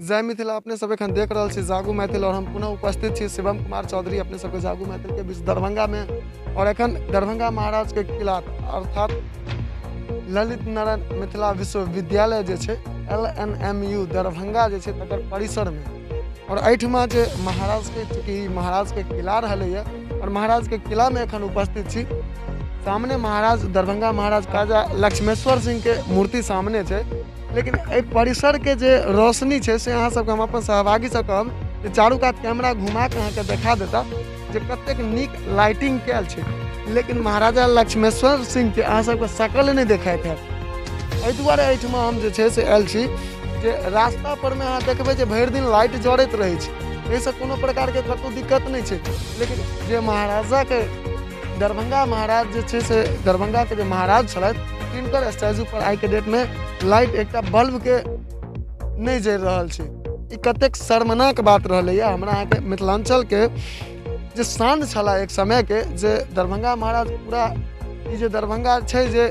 जय मिथिला। अपने सब एखन देख रहल छी जागू मैथिल और हम पुनः उपस्थित छी शिवम कुमार चौधरी अपने सबके जागू मैथिल के बीच दरभंगा में। और एखन दरभंगा महाराज के किला अर्थात ललित नारायण मिथिला विश्वविद्यालय जे छै LNMU Darbhanga जे छै तकर परिसर में। और एहिठमा जे महाराज के, चूँकि महाराज के किला रहलैए और महाराज के किला में एखन उपस्थित छी। सामने महाराज दरभंगा महाराज राजा लक्ष्मेश्वर सिंह के मूर्ति सामने छै, लेकिन एहि परिसर के जे रोशनी छै से अहाँ सबके हम अपन सहभागीसँ कहब जे चारू कात कैमरा घुमा के अहाँके देखा देता जे कतेक नीक लाइटिंग कयल छै, लेकिन महाराजा लक्ष्मेश्वर सिंह के अहाँ सबके शकल नहि देखाइत हैत। एहि दुआरे एहिठमा हम जे छै से आयल छी जे रास्ता पर में अहाँ देखबै जे भरि दिन लाइट जरैत रहै छै, एहिसँ कोनो प्रकारके कतहु दिक्कत नहि छै, लेकिन जे महाराजाके दरभंगा महाराज जे छै से दरभंगाके जे महाराज छलथि तिनकर स्टैचू पर आइके डेटमे लाइट एकटा बल्बके नहि जरि रहल छै। ई कतेक शर्मनाक बात रहलैए। हमरा अहाँके मिथिलाञ्चलके जे शान छलाह एक समयके, जे दरभंगा महाराज पूरा ई जे दरभंगा छै जे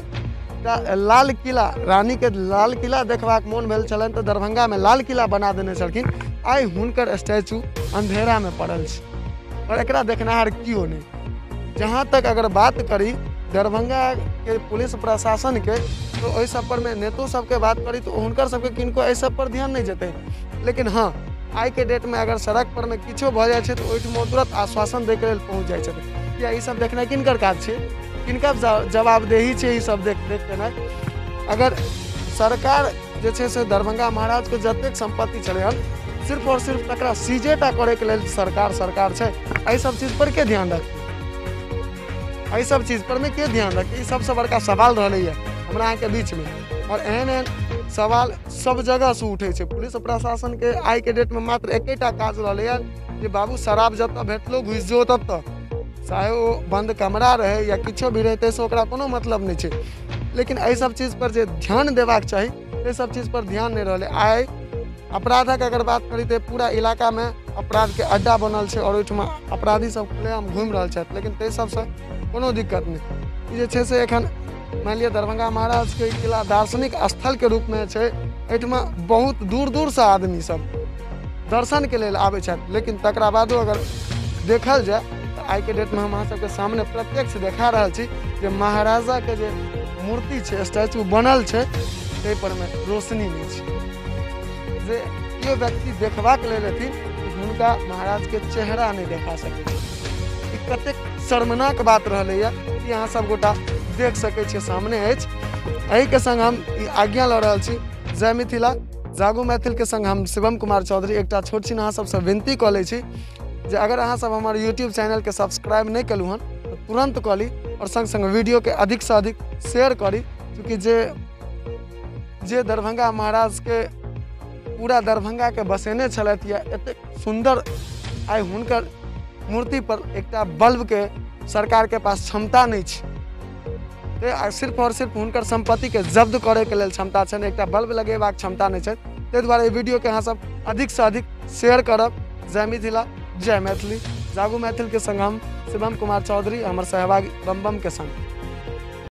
लाल किला, रानीके लाल किला देखबाक मोन भेल छलनि तऽ दरभंगामे लाल किला बना देने छलखिन। आइ हुनकर स्टैचू अन्धेरामे पड़ल छै और एकरा देखनिहार केओ नहि। जहाँ तक अगर बात करी दरभंगा के पुलिस प्रशासन के, तो ओहि सब पर में नेतो सबके बात करी तो हुनकर सबके किनको एहि सब पर ध्यान नहीं जेतै। लेकिन हाँ, आइ के डेट में अगर सड़क पर में किछो भऽ जाइ छै तऽ ओहिठमा तुरंत आश्वासन दैके लेल पहुँच जाइ छथिन। किया ई सब देखनाइ किनकर काज छै, किनकर जवाबदेही छै ई सब देख देनाइ। अगर सरकार जे छै से दरभंगा महाराज के जतेक सम्पत्ति छलै हन सिर्फ और सिर्फ तकरा सीजे टा करैके लेल सरकार सरकार छै, एहि सब चीज पर के ध्यान रखतै, एहि सब चीज पर में के ध्यान रखतै, ई सबसँ बड़का सवाल रहलैए हमरा अहाँके बीचमे। और एहन एहन सवाल सब जगहसँ उठै छै। पुलिस प्रशासन के आइ के डेटमे मात्र एकेटा काज रहलैए जे बाबू शराब जतऽ भेटलो घुसि जो ततऽ, चाहे ओ बन्द कमरा रहै या किछो भी रहै ताहिसँ ओकरा कोनो मतलब नहि छै। लेकिन एहि सब चीज पर जे ध्यान देबाक चाही एहि सब चीज पर ध्यान नहि रहलै। आइ अपराधक अगर बात करी तऽ पूरा इलाकामे अपराधके अड्डा बनल छै और ओहिठमा अपराधी सब खुलेआम घुमि रहल छथि, लेकिन ताहि सबसँ कोनो दिक्कत नहि। ई जे छै से एखन मानि लिअ दरभंगा महाराजके किला दार्शनिक स्थलके रूपमे छै, एहिठमा बहुत दूर दूरसँ आदमी सब दर्शनके लेल आबै छथि। लेकिन तकरा बादो अगर देखल जाय तऽ आइके डेटमे हम अहाँ सबके सामने प्रत्यक्ष देखा रहल छी जे महाराजाके जे मूर्ति छै, स्टैचू बनल छै, ताहि परमे रोशनी नहि छै। जे केओ व्यक्ति देखबाक लेल एथिन हुनका महाराजके चेहरा नहि देखा सकै छै। ई कतेक शर्मनाक बात रहलैए कि अहाँ सब गोटा देख सकै छियै सामने अछि। एहिके संग हम ई आज्ञा लऽ रहल छी। जय मिथिला, जागू मैथिल के संग हम शिवम कुमार चौधरी एकटा छोट छिन अहाँ सबसँ विनती कऽ लै छी जे अगर अहाँ सब हमर यूट्यूब चैनलके सब्सक्राइब नहि केलहुँ हन तऽ तुरन्त कऽ ली और संग संग वीडियोके अधिकसँ अधिक शेयर करी, चूँकि जे दरभंगा महाराजके पूरा दरभंगाके बसेने छलथि या एतेक सुन्दर आइ हुनकर मूर्ति पर एकटा बल्बके सरकारके पास क्षमता नहि छै, ते सिर्फ और सिर्फ हुनकर सम्पत्तिके जब्त करैके लेल क्षमता छनि, एकटा बल्ब लगेबाक क्षमता नहि छै। ताहि दुआरे एहि वीडियोके अहाँ सब अधिकसँ अधिक शेयर करब। जय मिथिला, जय मैथिली। जागू मैथिल के संग हम शिवम कुमार चौधरी, हमर सहभागी बम बम के संग।